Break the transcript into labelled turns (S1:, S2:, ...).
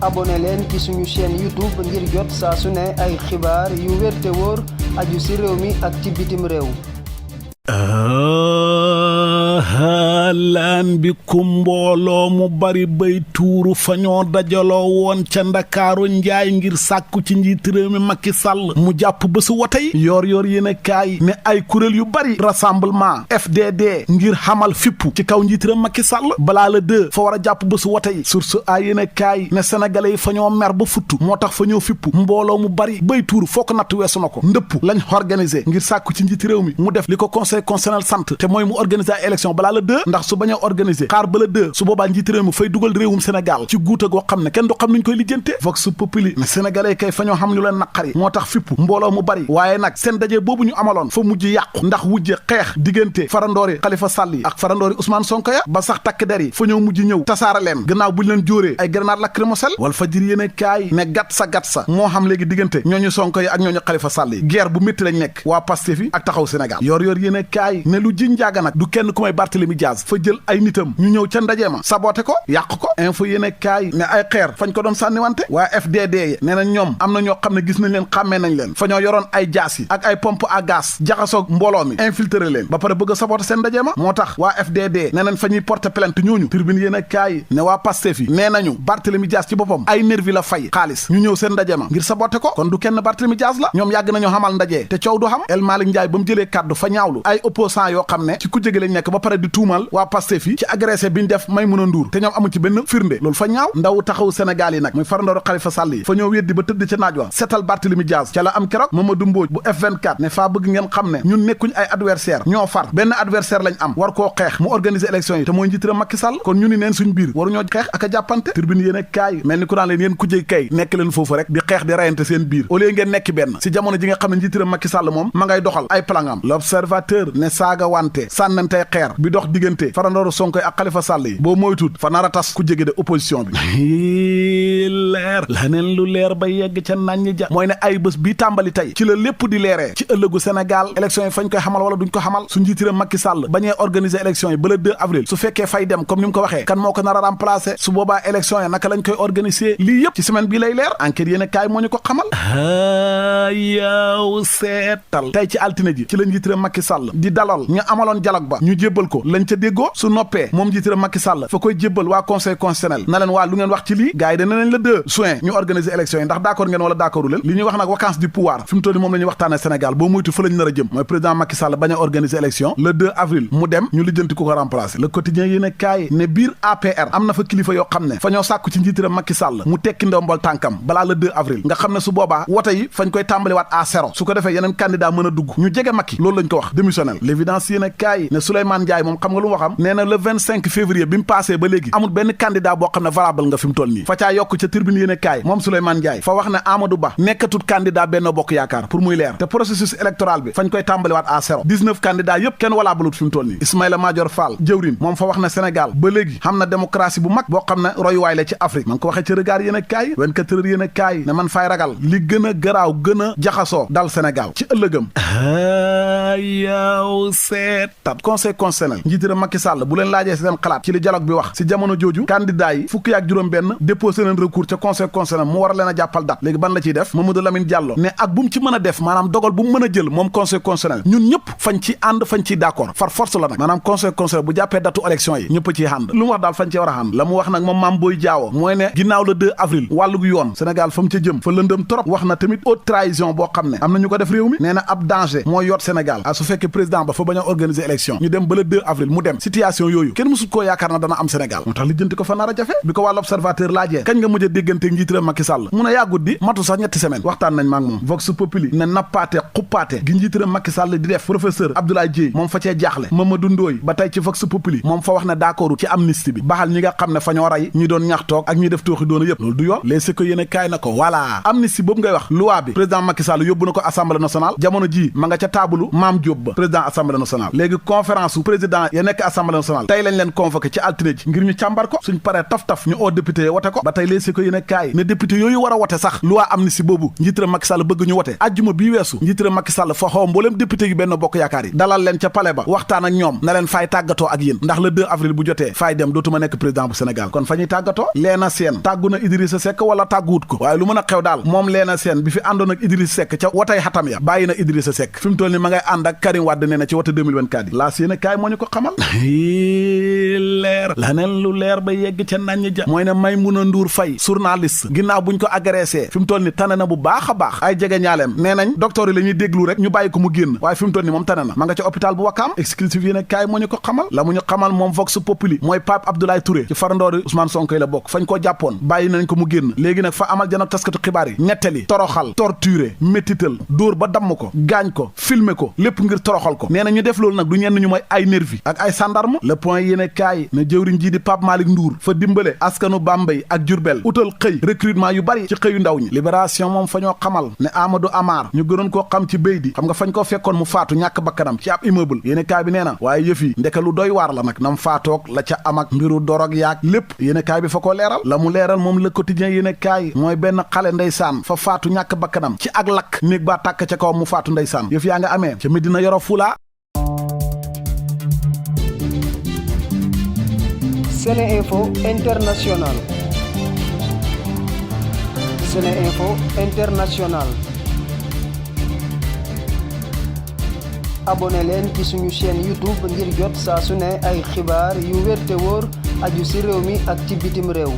S1: abonné leen ci suñu chaîne YouTube ngir jot saa su ne ay xibaar yu wér te wóor aju ci réew mi ak ci bitim réew.
S2: laan bi ku mbooloo mu bari bay tuuru fa ñoo dajaloo woon ca ndakaaru njaay ngir sàkku ci njiiti réew mi Macky Sall mu jàpp bésu wote yi yor yéen kaay ne ay kuréel yu bari rassemblement FDD ngir xamal fippu ci kaw njiiti réew Macky Sall balaa la deux fa war a jàpp bésu wote yi source ay yéen kaay ne sénégalais yi fa ñoo mer ba futtu moo tax fa ñoo fippu mbooloo mu bari bay tuuru foo ko natt weesu na ko ndëpp lañ organisé ngir sàkku ci njiiti réew mi mu def li ko conseil constitutionnel sant te mooy mu organiser ay élection balaa la deux ndax su bañ a organiser xaar ba la deux su boobaa njiiti réew mi fay dugal réewum Sénégal ci guuta goo xam ne kenn du xam nuñ koy lijjante vox populi ne sénégalais kay fa ñoo xam ñu leen naqari moo tax fippu mbooloo mu bari waaye nag seen daje boobu ñu amaloon fa mujj yàqu ndax wujje xeex diggante farandoori Khalifa Sall yi ak farandoori Ousmane Sonko ya ba sax takk der yi fa ñoo mujj ñëw tasaara leen gannaaw buñ leen jóoree ay grenade lacrymogène wal fajir yéene kaay ne gat sa moo xam léegi diggante ñooñu Sonko yi ak ñooñu Khalifa Sall yi guerre bu métti lañ nekk waa Pastef yi ak taxaw Sénégal yor yéene kaay ne lu ji njaaga nag du kenn ku may Barthélémy Diaz fa jël ay nitam ñu ñëw ca ndaje ma saboté ko yàq ko info yéene kaay ne ay xeer fañ ko doon sànniwante waa FDD yi nee na ñoom am na ñoo xam ne gis nañ leen xàmmee nañ leen fa ñoo yoroon ay jaas yi ak ay pompe à gaz jaxasoog mbooloo mi infiltré leen ba pare bëgg a saboté seen ndaje ma moo tax waa FDD nee nañ fa ñuy porter plainte ñooñu tribune yéene kaay ne waa Pastef yi nee nañu Barthélémy Diaz ci boppam ay nervi la fay xaalis ñu ñëw seen ndaje ma ngir saboté ko kon du kenn Barthélémy Diaz la ñoom yàgg nañoo xamal ndaje te coow du xam El Malick Ndiaye ba mu jëlee kàddu fa ñaawlu ay opposant yoo xam ne ci ku jege lañ nekk ba pare di tuumal waa Pastef yi ci agressé bi ñu def Maïmouna Ndour te ñoom amu ci benn firnde loolu fa ñaaw ndaw taxaw Sénégal yi nag muy farandoor Khalifa Sall yi fa ñoo weddi ba tëdd ca naaj wa seetal Barthélémy Diaz ca la am keroog Mamadou Mbodj bu F24 ne faa bëgg ngeen xam ne ñun nekkuñ ay adversaire ñoo far benn adversaire lañ am war koo xeex mu organiser élection yi te mooy njiitëram Macky Sall kon ñu ni neen suñ biir waru ñoo xeex ak a jàppante turbine yéen kaay mel ni ku naan leen yéen kujjey kay nekk leen foofu rek di xeex di rayante seen biir au lieu ngeen nekk benn si jamono ji nga xam ne njiitëram Macky Sall moom ma ngay doxal ay plangam l'observateur ne saaga wante sànnantey xeer bi dox diggante farandooru Sonko ak Khalifa Sall yi boo moytuut fa nar a tas ku jege de opposition bi leer laneen lu leer ba yegg ca nañ ja mooy ne ay bés bii tàmbali tey ci la lépp di leeree ci ëllëgu Sénégal élection yi fañ koy xamal wala duñ ko xamal su njiitiram Macky Sall bañee organiser élection yi ba le 2 avril su fekkee fay dem comme ni mu ko waxee kan moo ko nar a remplacer su boobaa élection yi naka lañ koy organiser lii yëpp ci semaine bii lay leer enquête yéen kaay moo ñu ko xamal yaw seetal tey ci altine ji ci la njiitiram Macky Sall di dalal ñu amaloon dialogue ba ñu jébbal ko lañ ca déggoo su noppee moom njiitiram Macky Sall fa koy jébbal waa conseil constitutionnel na leen waa lu ngeen wax ci lii gars yi dana leen le 2 juin ñu organiser élection yi ndax d'accord ngeen wala d'accordu leen li ñuy wax nag vacance du pouvoir fi mu toll nii moom la ñuy waxtaane Sénégal boo muytu fa lañ nar a jëm mooy président Macky Sall bañ a organiser élection le 2 avril mu dem ñu lijjanti ku ko remplacer le quotidien yéen a kaay ne biir APR am na fa kilifa yoo xam ne fa ñoo sàkku ci njiitiram Macky Sall mu tekki ndombol tànkam balaa le 2 avril nga xam ne su boobaa wote yi fañ koy tàmbaliwaat à zéro su ko defee yeneen candidat mën a dugg ñu jege Macky loolu lañ ko wax démissionnel l'évidence yéen a kaay ne Souleymane Ndiaye moom xam nga lu mu waxam nee na le 25 février bi mu passé ba léegi amul benn candidat boo xam ne valable nga fi mu toll nii fa caa yokk ca tribune yéen a kaay moom Souleymane Ndiaye fa wax ne Amadou Ba nekkatut candidat Benno Bokk Yaakaar pour muy leer te processus électoral bi fañ koy tàmbaliwaat à zéro 19 candidats yépp kenn walaabalut fi mu toll nii Ismaïla Madior Fall jëwrin moom fa wax ne Sénégal ba léegi xam na démocratie bu mag boo xam ne royuwaay la ci Afrique man ko waxee ci regard yéen a kaay 24 heures yéen a kaay ne man fay ragal li gën a garaaw gën a jaxasoo dal Sénégal ci ëllëgëm yaw seetat conseil constitutionnel njiitiram Macky Sall bu leen laajee seen xalaat ci li dialogue bi wax si jamono jooju candidat yi fukki ak juróom benn déposé leen recours ca conseil constitutionnel mu war a leen a jàppal date léegi ban la ciy def Mamadou Lamine Diallo ne ak bu mu ci mën a def maanaam dogal bu mu mën a jël moom conseil constitutionnel ñun ñëpp fañ ci ànd fañ ciy d'accord far force la nag maanaam conseil constitutionnel bu jàppee datu élection yi ñëpp ciy ànd lu mu wax daal fañ ci war a ànd la mu wax nag moom Mame Boye Diao mooy ne ginnaaw le 2 avril wàllug yoon Sénégal fa mu ca jëm fa lëndëm trop wax na tamit haute trahison boo xam ne am na ñu ko def réew mi nee na ab danger mooy yoot Sénégal su fekkee président ba fa bañ a organiser élection ñu dem ba le 2 avril mu dem situation yooyu kenn mësul koo yaakaar na dana am Sénégal moo tax lijjanti ko fa nar a jafe bi ko wàll observateur laajee kañ nga mujj a déggante njiitiram Macky Sall mun a yàggut di matu sax ñetti semaine waxtaan nañ maak moom vox populi ne nappaate xuppaate gi njiitiram Macky Sall di def professeur Abdoulaye Dièye moom fa cee jaaxle Mamadou Ndoye ba tey ci vox populi moom fa wax ne d'accordu ci amnistie bi baxal ñi nga xam ne fa ñoo rey ñi doon ñaxtoog ak ñi def tooxi doona yëpp loolu du yoon les si ko yéen a kaay na ko voilà amnistie boobu ngay wax loi bi président Macky Sall yóbbu na ko assemblée nationale jamono ji ma nga ca taabulu Mame Diop ba président assemblée nationale léegi conférence su président ya nekk assemblée nationale xamal tey lañ leen convoqué ci altine ji ngir ñu càmbar ko suñ paree taf-taf ñu oo député yi wote ko ba tey léeg ko yéen a kaay ne député yooyu war a wote sax loi amnistie boobu njiitëram Macky Sall bëgg ñu wote ajjuma bii weesu njiitëram Macky Sall fa xaw mbooleem député yi benn bokk yaakaar yi dalal leen ca palais ba waxtaan ak ñoom na leen faay tàggatoo ak yéen ndax le 2 avril bu jotee faay dem dootuma nekk président bu Sénégal kon fa ñuy tàggatoo Léna Sène tàggu na Idrissa Seck wala tàgguwut ko waaye lu mën a xew daal moom Léna Sène bi fi àndoon ak Idrissa Seck ca wotay xatam ya bàyyi na Idrissa Seck fi mu toll ni ma ngay ànd ak Karim Wade nee na ci wote 2024 yi laa séen a kaay moo ñu ko xamal leer laneen lu leer ba yegg ca nañ ja mooy ne Maïmouna Ndour Faye journaliste ginnaaw buñ ko agressé fi mu toll ni tane na bu baax a baax ay jege ñaaleem nee nañ docteur yi la ñuy déglu rek ñu bàyyi ko mu génn waaye fi mu toll ni moom tane na ma nga ca hôpital bu Wakaam exclusif yéen a kaay moo ñu ko xamal la mu ñu xamal moom Vox Populi mooy Pape Abdoulaye Touré ci farandoori Ousmane Sonko yi la bokk fañ koo jàppoon bàyyi nañ ko mu génn léegi nag fa amal janok taskatu xibaar yi nettali toroxal torturé métital dóor ba damm ko gaañ ko filmer ko lépp ngir toroxal ko nee na ñu def loolu nag du ñenn ñu mooy ay nervi ak ay sandarme le point yéen a kaay ne jëwriñ ji di Pape Malick Ndour fa dimbale askanu Bambey ak Diourbel utal xëy recrutement yu bari ci xëyu ndaw ñi libération moom fa ñoo xamal ne Amadou Amar ñu gënoon koo xam ci béy di xam nga fañ koo fekkoon mu faatu ñàkk bakkanam ci ab immeuble yéen a kaay bi nee na waaye yëf yi ndeke lu doy waar la nag nam faatoog la ca am ak mbiru dorog yaag lépp yéen a kaay bi fa koo leeral la mu leeral moom le quotidien yéen a kaay mooy benn xale ndeysaan fa faatu ñàkk bakkanam ci ak lakk néeg baa tàkk ca kaw mu faatu ndeysaan yëf yaa nga amee ca Medina Yoro Fula.
S1: SeneInfo International. SeneInfo International. abonné leen ci suñu chaîne YouTube ngir jot saa su ne ay xibaar yu wér te wóor aju ci réew mi ak ci bitim réew.